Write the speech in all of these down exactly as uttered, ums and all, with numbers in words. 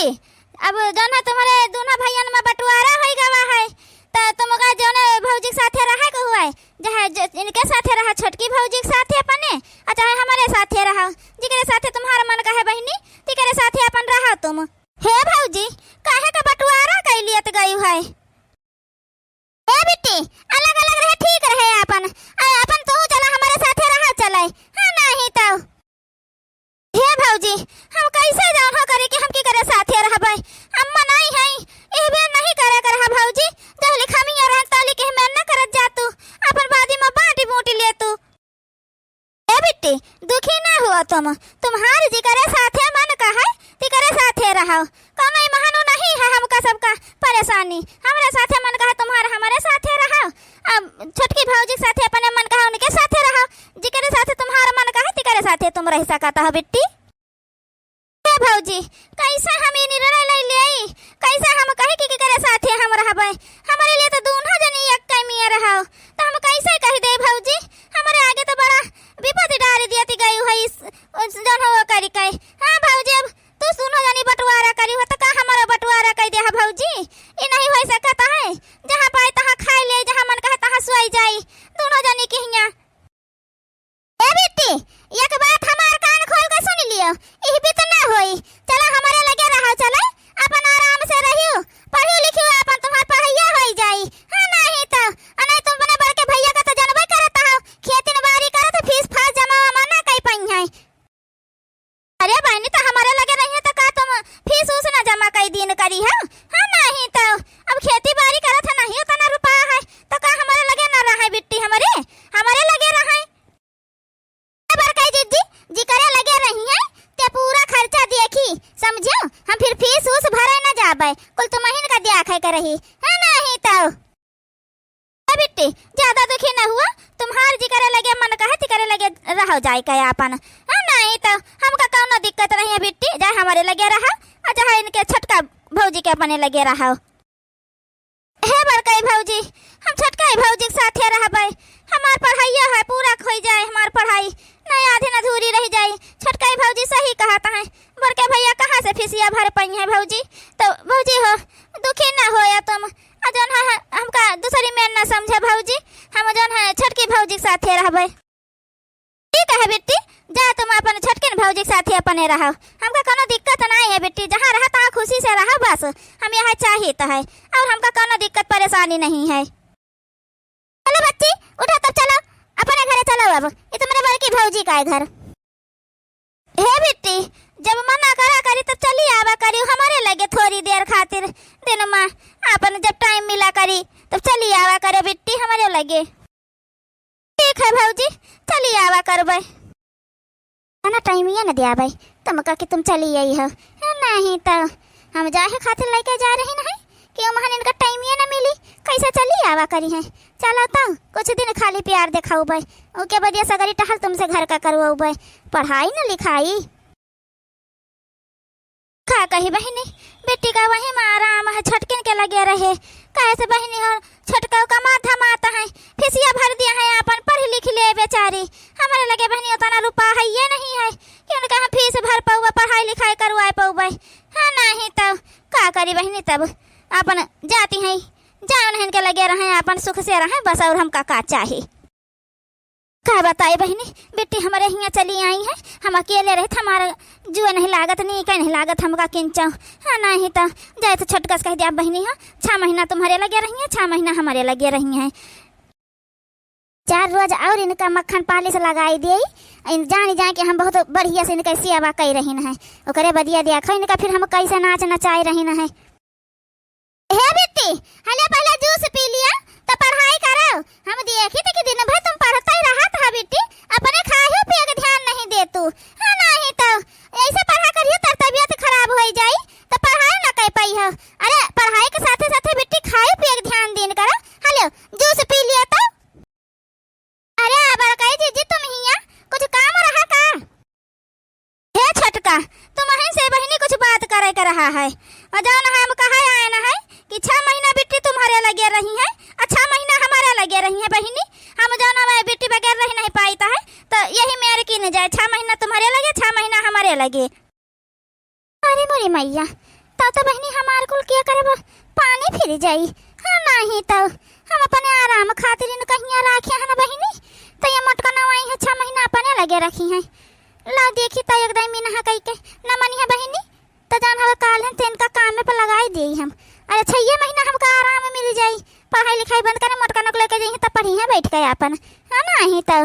अब जौन है तुम्हरे दूनो भइयन मा बंटवारा होइ गवा है, त तुमका जौने भौजी के साथे रहे के हुआ है, चाहे ज-, इनके साथे रहा, छोटकी भौजी के साथे अपने, अउर चाहे हमरे साथे रहा, जिकरे साथे तुम्हार मन कहे बहिनी, तिकरे साथे अपन रहा तुम। हे भौजी, काहे का बंटवारा कइ लियत गयू है? ए बिट्टी, अलग अलग रहे ठीक रहे आपन। अरे आपन तू चला हमरे साथे रहा चले। हाँ नाहीं तउ। हे भौजी, हम कइसे जौन हो करी कि हम केकरे साथे रहबे? अम्मा नाहीं हई, एह बेर नाहीं करे के रहा भौजी। जहली खमिया रहन तहली के हमें न करत जा तू। आपन बाजी मा बाँटी बूँटी ले तू। ए बिट्टी, दुखी ना हुआ तुम, तुम्हार जिकरे साथे मन कहे, तिकरे साथे रहो। कौनो महनो नहीं है हमका सबका परेशानी। हमरे साथे मन कहे तुम्हार हमरे साथे रहो, अब छोटकी भौजी के साथे अपने मन कहे उनके साथे रहो, जिकरे साथे तुम्हार मन कहे तिकरे साथे तुम रह सकत हो बिट्टी। ए भौजी, कइसे हम ई निर्णय लइ लेई? कइसे हम कही कि केकरे साथे हम रहबे? हमरे लिए तो दूनो जनी एक्कै मिया रहो, तो हम कइसे कहि देई भौजी? हमरे आगे तो बड़ा विपत डारि दियत गयू है इस, उस जौन हो करी के। हाँ भौजी, अब तू दूनो जनी बंटवारा करी हो, तो का हमरो बंटवारा कइ देहा भौजी? ई नहीं होइ सकत है, जहाँ पाए तहाँ खाइ लेई, जहाँ मन कहे तहाँ सोइ जाई, दूनो जनी के हियाँ। ए बिट्टी, एक बात हमार कान खोल के सुनि लियो, इह बीत ना होई। चला हमरे लगे रहो, चले, आपन आराम से रहियो, पढ़ियो लिखियो, आपन तुम्हार पढ़ाइया होइ जाई। हाँ, नाहीं तउ, अ नाहीं तुम अपने बड़के भइया का तो जनबे करत हो, खेतिन बारी करत, फीस फास जमा वमा ना कइ पइहैं। अरे बहिनी, त हमरे लगे रहिहैं त का तुम फीस उस ना जमा कइ दीन करिहौ? हाँ, नाहीं तउ अब खेती बारी करत है, नाहीं ओतना रुपया है, त का हमरे लगे ना रहैं बिट्टी, हमरे, हमरे लगे रहैं। ए बड़कई जिज्जी, जिकरे लगे रहिहैं, ते पूरा खर्चा देखी, समझियो? हम फिर फीस उस भरे ना जाबे, कुल तुमहिन का द्याखै के रही, हाँ, नाहीं तउ। ए बिट्टी, ज्यादा दुखी न हुआ, तुम्हार जिकरे लगे मन कहे, तिकरे लगे रहो जाइ के आपन। हाँ, नाहीं तउ हमका कौनो दिक्कत नहीं है बिट्टी, चाहे हमरे लगे रहो, अउर चाहे इनके छोटका भौजी के अपने लगे रहो। हे बड़कई भौजी, हम छोटकई भौजी के साथे रहबे, हमार पढ़ाइया है, पूरा होइ जाए हमार पढ़ाई, नहीं आधी अधूरी रहि जाई। छोटकई भौजी सही कहत हैं, बड़के भइया कहाँ से फीसिया भर पइहैं भौजी? तउ भौजी हो, दुखी ना होया तुम, अउर जौन है, हमका दूसरी मेर ना समझे भौजी, हम जौन है छोटकी भौजी के साथे रहबे। ठीक है बिट्टी, जा तुम अपन छोटकिन भौजी के साथे अपने रहो, हमका कौनो दिक्कत नाहीं है बिट्टी, जहाँ रहा तहाँ खुशी से रहो बस, हम यहै चाहित है, अउर हमका कौनो दिक्कत परेशानी नहीं है। चलो बच्ची, उठो तब चलो, अपने घरे चलो, अब ई तुम्हरे बड़की भौजी का है घर। हे बिट्टी, जब मना करा करी तब चली आवा करी हमरे लगे थोड़ी देर खातिर, दिन मा आपन जब टाइम मिला करी तब चली आवा करो बिट्टी हमरे लगे। ठीक है भौजी, चली आवा करबे। ना टाइमिया न द्याबे, तुमका कि तुम चली अइहो। नाहीं तउ हम जाहे खातिर लइके जा रहिन है कि ओमहन इनका टाइमिया न मिली, कइसे चली आवा करिहैं। चलो तउ कुछ दिन खाली प्यार देखउबे, ओके बदिया सगरी टहल तुमसे घर का करउबे, पढ़ाई न लिखाई। का कही बहिनी, बिट्टी का वही मा आराम है, छोटकिन के लगे रहे। काहे से बहिनी हो, छोटका का माथा माता है, फीसिया भर दिया है आपन, पढ़ लिख ले बेचारी। हमरे लगे बहिनी ओतना रुपया है ये नहीं है कि उनका हम फीस भर पउबे, पढ़ाई लिखाई करवाए पउबे। हाँ, नाहीं तउ का करी बहिनी, तब आपन जाती हैं, जाओ नहीं इनके लगे रहें, आपन सुख से रहें बस, अउर हमका का चाही। का बताई बहिनी, बिट्टी हमरे हियाँ चली आई है, हम अकेले रहत, हमार जुए नहीं लागत, नीके नहीं लागत हमका किंचौ। हाँ, नाहीं तउ जाए तो छोटका से कहि द्याब बहिनी हो, छह महीना तुम्हरे लगे रहिहैं, छह महीना हमरे लगे रहिहैं। चार रोज अउर इनका मक्खन पालिश लगाई देई, इन जानी जाए कि हम बहुत बढ़िया से इनके सेवा कइ रहिन है, ओकरे बदिया देखो इनका फिर हम कइसे नाच नचाइ रहिन है। हे बिट्टी, हले पहिले जूस पी लिया, त पढ़ाई करो। हम देखी त कि दिन भर तुम पढ़तै रहत ह बिट्टी, अपने खाए पिए के ध्यान नहीं देतू। हाँ, नाहीं तउ अइसे पढ़ा करियो, तोर तबियत खराब होइ जाई, त पढ़ाई न कइ पइहो। अरे, पढ़ाई के साथे साथे बिट्टी खाए पिए के ध्यान दीन करो। हले, जूस पी लिया त। अरे, आ बड़कई जिज्जी, तुम हियाँ कुछ काम रहा का? हे छोटका, तुमहिन से बहिनी कुछ बात करै के रहा है। अउर जउन हम कहै आएन है कि छह महीना बिट्टी तुम्हरे लगे रहिहैं, अउर छह महीना हमरे लगे रहिहैं बहिनी। हम जउन अब बिट्टी बगैर रहि नहीं पाइत है, त यही मेर कीन जाए, छह महीना तुम्हरे लगे, छह महीना हमरे लगे। अरे मोरी मइया, तौ तो बहिनी हमार कुल के करब, पानी फिर जाई। हाँ, नाहीं तौ हम अपने आराम खातिर इनका हियाँ राखे हैं ना बहिनी, तो ये मोटकनवा आई है, छह महीना अपने लगे रखी हैं। ला देखी तो एकदम मिनहा कई के न मनी है बहिनी, तो जान हवा काल हम तो इनका काम में पर लगाई देई हम। अरे छह महीना हमका आराम मिल जाई, पढ़ाई लिखाई बंद करे, मोटकनों को लेके जाई हैं, तब पढ़ी हैं बैठ के आपन। हाँ, नाहीं तौ।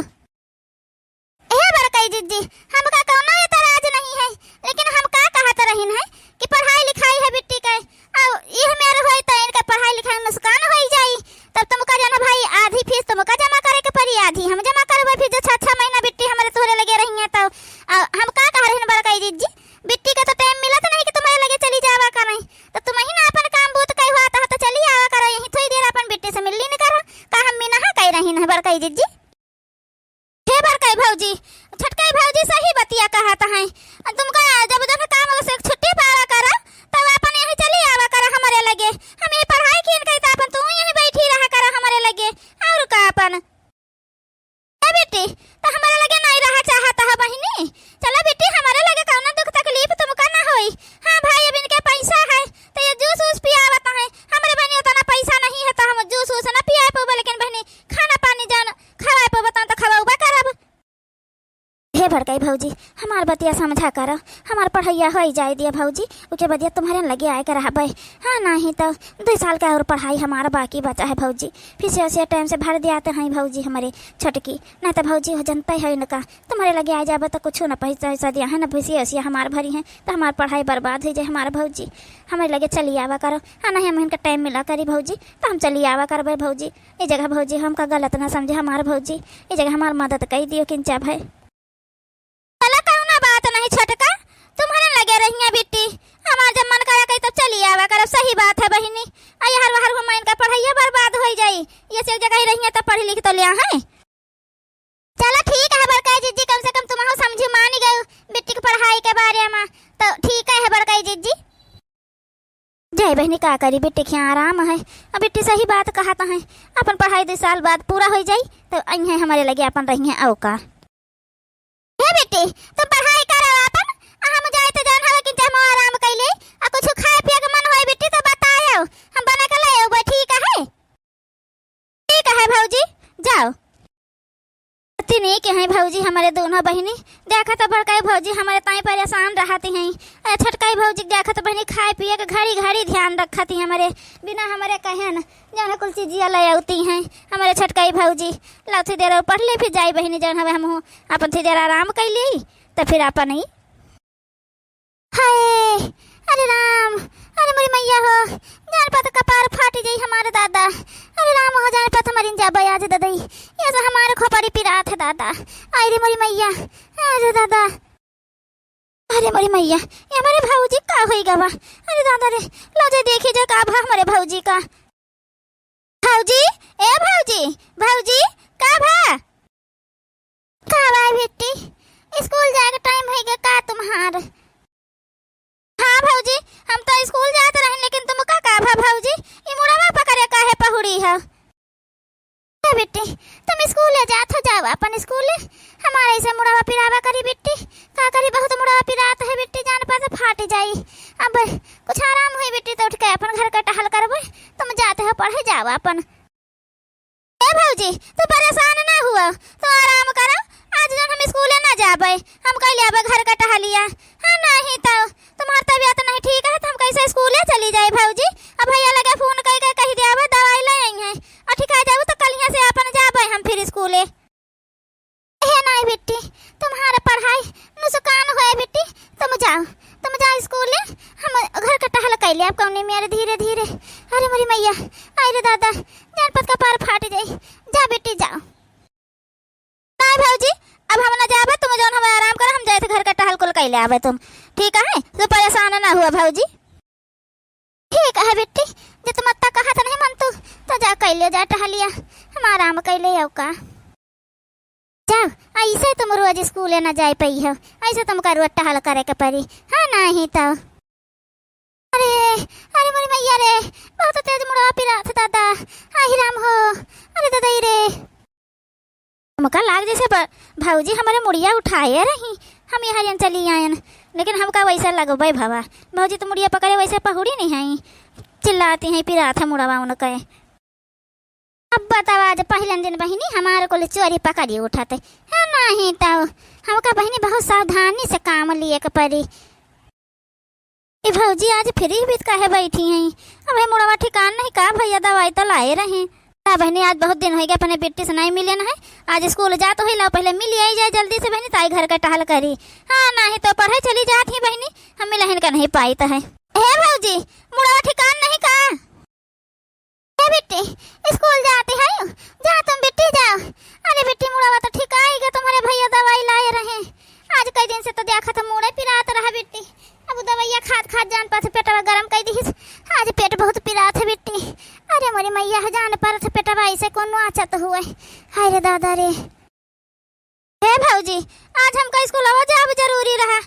ए बड़कई जिज्जी, हमका कौनो एतराज नहीं है, लेकिन हम का कहत रहिन है कि पढ़ाई लिखाई है बिट्टी के, अब इह मेर होई त इनके पढ़ाई लिखाई में नुकसान होई जाई। तब तुमका जाना भाई, आधी फीस तुमका जमा करे के पड़ी, आधी हम जमा करबे। फिर जो छह, छह महीना बिट्टी हमरे तोहरे लगे रही है, तो, आ, हम का कह रहिन बड़कई जिज्जी, बिट्टी के तो टाइम मिलत नहीं कि तुम्हरे लगे चली जावा करें, तो तुम ही ना अपन काम बूत कई हुआ तह तो चली आवा करो, यहीं थोड़ी देर अपन बिट्टी से मिल लीन करो। का हम मिनहा कई रहिन है बड़कई जिज्जी? हे बड़कई भौजी, छोटकई भौजी सही बतिया कहत हैं। तुमका जब जब काम से छुट्टी पावा करा, तब अपन यहीं चली आवा करा हमरे लगे। हम ये पढ़ाई कीन कही त अपन तू यहीं बैठी रहा करा हमरे लगे। और का अपन? ए बेटी, तो हमरे लगे नहीं रहा चाहत है बहिनी? चला बेटी, हमरे लगे कौनो दुख तकलीफ तुमका ना होई। हाँ भाई, अब इनके पैसा है, तो ये जूस वूस पियावत हैं। हमरे बहिनी उतना पैसा नहीं है, तो हम जूस वूस ना पिया पाबे, लेकिन बहिनी, खाना पानी जान खवाए पे बताओ तो खवाउबा करब। हे बड़कई भौजी, हमार बतिया समझा करो, हमार पढ़ैया होई जाए दिया भौजी, उके बदिया तुम्हरे लगे आए के रहबे। हाँ, नाहीं तो दुई साल के और पढ़ाई हमार बाकी बचा है भौजी, फीसिया उसिया टाइम से भर दियाते हैं भौजी हमरे छोटकी, नहीं तो भौजी हो जनते है इनका, तुम्हरे लगे आ जाबे तो कुछ न पैसा वैसा दिया है, न फीसिया उसिया हमार भरी है, तो हमार पढ़ाई बर्बाद हो जाए हमार भौजी। हमरे लगे चली आवा करो, हाँ, नहीं हम इनका टाइम मिला करी भौजी, तो हम चली आवा करबे भौजी। ई जगह भौजी हमका गलत ना समझे हमार भौजी, ई जगह हमार मदद कई दियो किंचा भाई। चला कौनो बात नहीं छोटका, तुम्हरे लगे रहिया बिट्टी, हमार जब मन करा कही तब चली आवा करब। सही बात है बहिनी, आ यहर वहर घुमा इनका पढ़ाइया बर्बाद होई जाई, ये से जगह ही रहिया तब पढ़ लिख तो लिया है। चला ठीक है बड़कई जिज्जी, कम से कम तुमहू समझी मानी गयू बिट्टी के पढ़ाई के बारे में, तो ठीक है बड़कई जिज्जी। जय बहिनी, का करी, बिट्टी के आराम है। अब बिट्टी सही बात कहत है, अपन पढ़ाई दो साल बाद पूरा हो जाई, तो अइहें हमरे लगे अपन रहिहें, औ का। हे बिट्टी, तुम पढ़ाई करो अपन, आ हम जाए तो जान हवे कि जब हम आराम कैले, आ कुछ खाए पिए के मन होए बिट्टी तो बतायो, हम बना के ले अउबे, ठीक है? ठीक है भौजी, जाओ। अति नीक है भौजी हमरे दोनों बहिनी। देखा तो बड़काई भौजी हमरे ताई परेशान रहती हैं। अरे छोटकाई भौजी देखा तो बहिनी खाए पिए के घड़ी घड़ी ध्यान रखती हैं हमरे, बिना हमरे कहे न जौन कुल चीजिया ले आती हैं हमरे छोटकाई भौजी। लाओ थी देर और पढ़ ले फिर जाई बहिनी जौन हवे हमहू अपन थी देर आराम कैली तो फिर अपन ही हाय, अरे राम, अरे मोरी मैया हो, जान पात कपार फाट जाई हमार दादा। अरे राम हो, जान पात मरिन जाबे आज ददई, ये से हमार खोपड़ी पिरात है दादा। आई रे मोरी मैया, अरे दादा, अरे मोरी मैया, ये हमारे भौजी का होई गवा? अरे दादा रे, लो जे देखी जे का भा हमारे भौजी का। भौजी, ए भौजी, भौजी, का भा? का बा बिट्टी, स्कूल जाए के टाइम होई गया का तुम्हार? हाँ भौजी, हम तो स्कूल जात रहन, लेकिन तुमका का भा भौजी, ई मुड़वा पकड़े काहे पहुड़ी है? ए बिट्टी, तुम स्कूले जात हो, जाओ अपन स्कूले। हमारे ऐसे मुड़वा पिरावा करी बिट्टी, का करी, बहुत मुड़वा पिरात है बिट्टी, जान पात फाट जाई। अब कुछ आराम हुई बिट्टी तो उठ के अपन घर का टहल करबे। तुम जाते हो पढ़े, जाओ अपन। ए भौजी, तू परेशान ना हुआ, तू आराम करो। आज जौन हम स्कूले ना जाबे, हम कह लेबे घर का टहलिया। हाँ, नहीं तो तुम्हार तबीयत नहीं ठीक है तो हम कैसे स्कूले चली जाए भौजी? अब भैया लगे फोन कई के कह देबे दवाई ले आई हैं और ठिका जाबे तो कल यहाँ से अपन जाबे हम फिर स्कूले। हे नाई बिट्टी, तुम्हारा पढ़ाई नुकसान होए बिट्टी, तुम जाओ, तुम जाओ स्कूले, हम घर का टहल कैले अब कौने मेरे धीरे धीरे। अरे मोरी मैया, आई रे दादा, जान पत कपार फाट जाई। जा बिट्टी जाओ। नाई भौजी, अब हम ना जाबे, तुम जौन हमें आराम करो, हम जाए थे घर का टहल कुल कैले आबे तुम, ठीक है? तू परेशान ना हुआ भौजी। ठीक है बिट्टी, जे तुम अत्ता कहत नहीं मन तू, तो जा कैले जा टहलिया, हम आराम कैले आओ का। जाओ, ऐसे तुम रोज स्कूले ना जाए पई हो, ऐसे तुमका रोज टहल करे के पड़ी, हाँ नहीं तो। अरे, अरे मोरी मैया रे, बहुत तेज मुड़वा पिरात दादा, आई राम हो, अरे दादा रे। हमका लाग जैसे ब-, भौजी हमारे मुड़िया उठाए रही, हम यहाँ जन चली आयन। लेकिन हमका वैसे लगबे भवा, भौजी तो मुड़िया पकड़े वैसे पहुड़ी नहीं है, चिल्लाती हैं, पिरात है मुड़वा उनके। अब बताओ, आज पहिलन दिन बहिनी हमार कुल चोरी पकड़ी उठत है, नहीं तो हमका बहिनी बहुत सावधानी से काम लिए के पड़ी। ए भौजी, आज फिर ही बीत काहे बैठी हैं? अब है मुड़वा ठिकान नहीं का, भैया दवाई तो लाए रहे। ना बहिनी, आज बहुत दिन होइ गए अपने बिट्टी से नहीं मिले ना है। आज स्कूल जात होई, लाओ पहले मिल आई जाए जल्दी से बहिनी, ताई घर का टहल करी। हाँ, नहीं तो पढ़े चली जात ही बहिनी, हम मिलहिन का नहीं पाई तो है। हे भौजी, मुड़वा ठिकान नहीं का? ए बिट्टी, स्कूल जाती है, जा तुम बिट्टी जाओ। अरे बिट्टी, मुड़वा तो ठिकाई गए, तुम्हारे भैया दवाई लाए रहे। आज कई दिन से तो देखा था मुड़े पिरात रहा बिट्टी, अब दवाइया खात खात जान पास पेटवा गरम कर दिहिस। आज पेट बहुत पिरात है बिट्टी। अरे मोरी मैया, जान परत पेटवा ऐसे कोनो आचत हुए। हाय रे दादा रे। हे भौजी, आज हमका स्कूलवा जाब जरूरी रहा।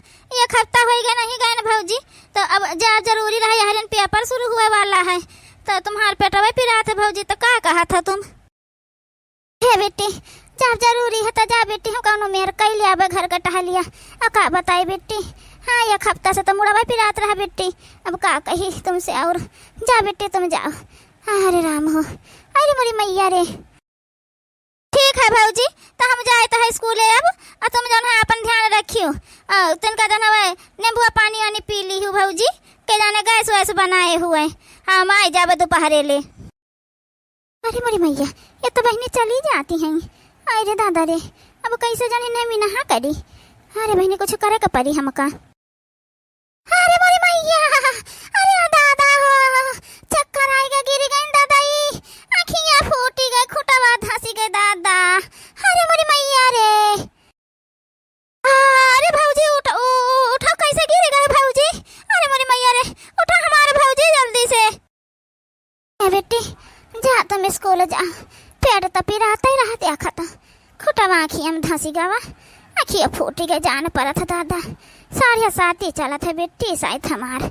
एक हफ्ता होइ गए नहीं गए न भौजी, तो अब जाब जरूरी रहा। यह दिन पेपर शुरू हुए वाला है, तो तुम्हार पेटवा पिरात है भौजी, तो का कहा था तुम? हे बेटी, जाब जरूरी है तो जा बेटी, हम कौनो मेर कई लिया बे घर का टहलिया। आ का बताई बेटी, हाँ, एक हफ्ता से तो मुड़वा पिरात रहा बेटी, अब का कही तुमसे और। जा बेटी तुम जाओ। अरे राम हो, अरे मोरी मैया रे। ठीक है भौजी, तो हम जाए तो है स्कूले अब, और तुम जौन है अपन ध्यान रखियो, और तनका जौन है नींबुआ पानी वानी पी ली हूँ भौजी, के जाने गैस वैस बनाए हुए, हम आए जाबे दोपहरे ले। अरे मोरी मैया, ये तो बहिनी चली जाती हैं। अरे दादा रे, अब कैसे जाने नहीं मिनहा करी। अरे बहिनी, कुछ करे के पड़ी हमका। अरे मोरी मैया, अरे दादा हो, चक्कर आइगा, गिर गई दादा, ई आँखिया फूटी गई, खुटवा धसी गई दादा। अरे मोरी मैया रे। अरे भौजी, उठ, उ-, उ-, उठो, कैसे गिर गए भौजी? अरे मोरी मैया रे, उठो हमारे भौजी जल्दी से। ए बेटी, जा तुम स्कूल जा, पेट तो पिराते ही रहते आखत, खुटवा आँखिया में धंसी गवा, आँखिया फूटी गए, जान परत है दादा, साढ़े सात ही चलत है बेटी, शायद हमार।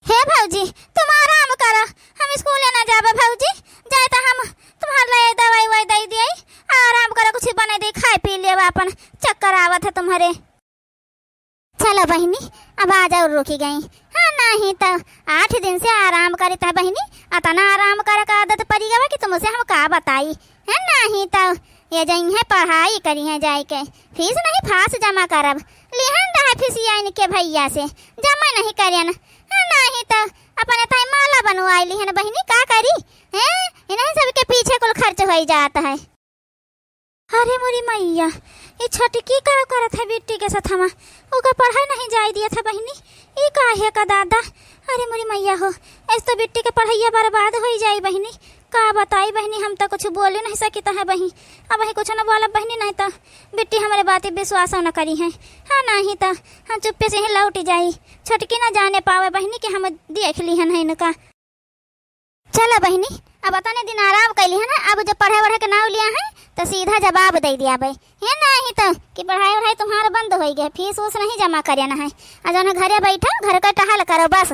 हे भौजी, तुम आराम करो, हम स्कूले ना जाबे भौजी, जाए तो हम तुम्हारे लिए दवाई ववाई दे दिए, आराम करो, कुछ बने दे, खाए पी लेबे, अपन चक्कर आवत है तुम्हारे। चलो बहिनी, अब आज और रुकी गई। हाँ, नहीं तो आठ दिन से आराम करित है बहिनी, अतना आराम करे का आदत पड़ी गवा कि तुमसे हम का बताई। है नहीं तो ये जइहैं पढ़ाई करिहैं जाइके, फीस नहीं फास जमा करब। लिहन रहा फीसिया इनके भैया से, जमा नहीं करियन। हाँ, नहीं तो अपने ताई माला बनवाई लिहन बहिनी, का करी? हैं, इन्हीं सबके पीछे कुल खर्च होई जात है। अरे मोरी मैया, ई छोटकी का करत है बिट्टी के सथमा? ओका पढ़े नहीं जाए दिया था बहिनी, ई का है का दादा? अरे मोरी मैया हो, ऐसे तो बिट्टी के पढ़ैया बर्बाद होई जाई बहिनी। का बताई बहिनी, हम तो कुछ बोले नहीं सकित है बहिनी। अब वही कुछ न बोलब बहिनी, नहीं तो बिट्टी हमरे बात पे विश्वास न करिहैं। हाँ, नहीं तो हम चुप्पे से ही लौट जाई। छोटकी न जाने पावे बहिनी कि हम देख लिहन है इनका। चलो बहिनी, अब अतने दिन आराम कैली है ना, अब जब पढ़े वढ़े के नाव लिया है तो सीधा जवाब दे दिया बे। हे नहीं तो कि पढ़ाई वढ़ाई तुम्हारा बंद होई गए, फीस वूस नहीं जमा करे ना है। आ जौन घरे बैठो, घर का टहल करो बस।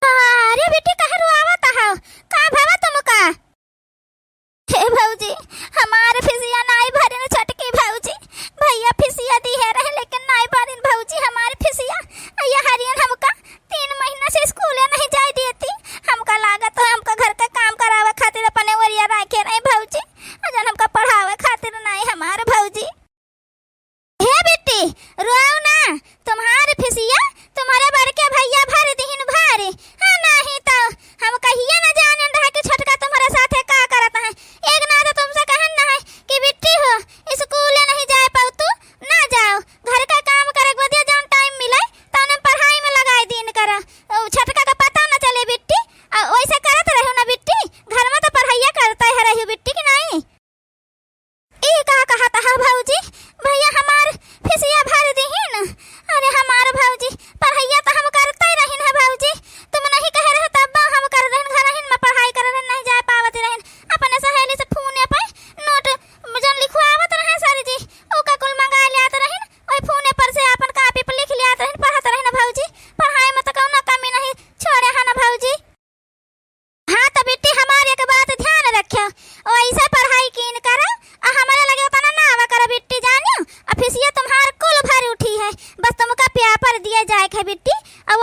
अरे बेटी, काहे रोआवत हो? का भवा तुमका? हे भौजी, हमार फीसिया नाई भरिन छोटकी भौजी। भैया फीसिया दिहे रहे लेकिन नाई भरिन भौजी हमार फीसिया। अइया हरियन हमका तीन महीना से स्कूले नहीं जाए देती। हमका लागत है हमका घर का काम करावे खातिर अपने ओरिया राखे रहे भौजी। अजन हमका पढ़ावे खातिर नाई हमार भौजी। हे बिट्टी, रोओ ना, तुम्हार फीसिया तुम्हारे बड़के भैया भर दिहिन भारी। हाँ, नहीं तो हम कहिए न जानन रहा कि छोटका तुम्हारे साथे का करत है। एक ना तो तुमसे कहन ना है कि बिट्टी हो, स्कूले नहीं जाए पाऊ तू, ना जाओ, घर का काम करे के बदिया जौन टाइम मिले तौने पढ़ाई में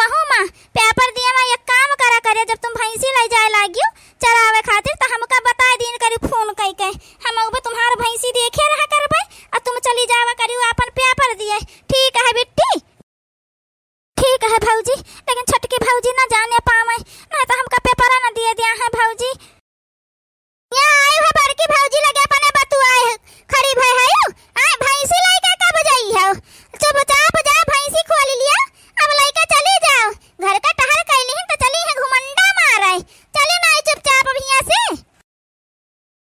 अहो माँ, paper दिया माँ, एक काम करा करे, जब तुम भैंसी लै जाए लागियो चरावे खातिर, त हमका बताए दीन करी फोन कई के, हम अउबे तुम्हार भैंसी देखे रहा करबे, अउर तुम चली जावा करियो आपन paper दिए। ठीक है बिट्टी? ठीक है भौजी, लेकिन छोटकी भौजी ना जाने पावे, ना त हमका paper ना दिए दिया है भौजी। यहाँ आए है बड़की भौजी लगे अपने बतुआए है, खड़ी भय है यू। आए भैंसी लइके कब जाई है? चुपचाप जा भैंसी खोल लिया, अब लइके चली जाओ। घर का टहल कैली है त चली है घुमंडा मारे। चली ना चुपचाप अब हियाँ से।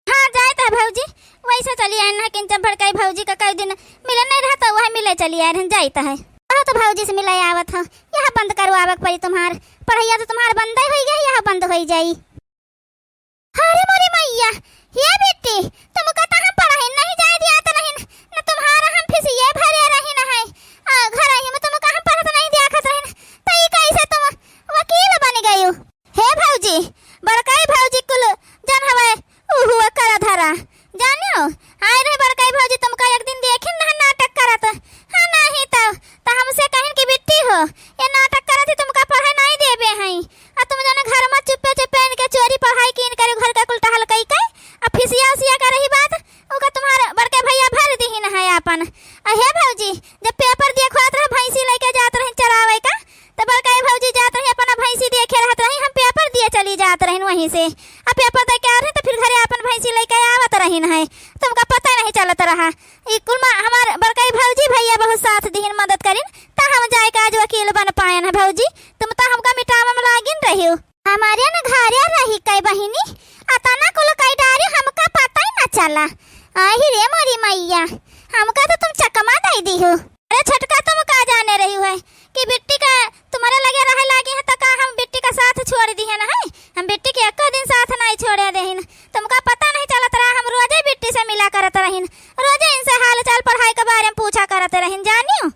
हाँ, जाए त है भौजी, वैसे चली आए ना कि जब बड़काई भौजी का कई दिन मिले नहीं रहता, वह मिले चली आए रहन, जाए त है। कहो तो भौजी से मिले आवत हो, यह बंद करवावे के पड़ी तुम्हार। पढ़ैया तो तुम्हार बंद ही होई गई, यह बंद होई जाई। अरे मोरी मैया, ये बिट्टी, तुमका त हम पढ़ाई नहीं जाए दिया त नहीं, न तुम्हारा हम फीसिये भरे रही न है। आ, घर आई में तुमका हम पढ़त नहीं देखत रही न, त ई कैसे तुम वकील बन गयू? हे भौजी, बड़काई भौजी कुल जन हवे, उहुआ करा धरा। जानियो, आए रहे बड़काई भौजी, तुमका एक दिन देखिन ना नाटक करत। हाँ, नहीं तो, तो हमसे कहिन कि बिट्टी हो, ये नाटक करत ही तुमका पढ़े नहीं देबे हैं। आ तुम जने घर में चुप्पे चुप्पे इनके चोरी पढ़ाई कीन करे घर का कुल टहल कई के, आ फीसिया उसिया का रही बात, ओका तुम्हार बड़के भैया भर दिहिन है आपन। आ हे भौजी, जब paper दिए खोत रहे, भैंसी लइके जात रहे चरावे का, त बड़काई भौजी जात रही, अपना भैंसी देखे रहत रही, हम paper दिए चली जात रहिन वहीं से। आ paper दे के आ रहे त फिर घरे आपन भैंसी लइके आवत रहिन है, तुमका पता नहीं चलत रहा। ई कुल मा-, हमार बड़काई भौजी भैया बहुत साथ दिहिन, मदद करिन, त हम जाए के आज वकील बन पाएन है भौजी। तुम त हमका मिटावे में लागिन रहियो। हमारे न घरे रही कई बहिनी, अतना कुल कई डारी हमका पता ही न चला। आही रे मोरी मैया, हमका तो तुम चकमा दे दी हो। अरे छोटका, तुम का जाने रही है कि बिट्टी का तुम्हारे लगे रहे लागी है, त का हम बिट्टी का साथ छोड़ दिहिन है? हम बिट्टी के एको दिन साथ नहीं छोड़े देहिन। तुमका पता नहीं चलत रहा, हम रोजे बिट्टी से मिला करत रहिन, रोजे इनसे हाल चाल पढ़ाई के बारे में पूछा करत रहिन, जानियो।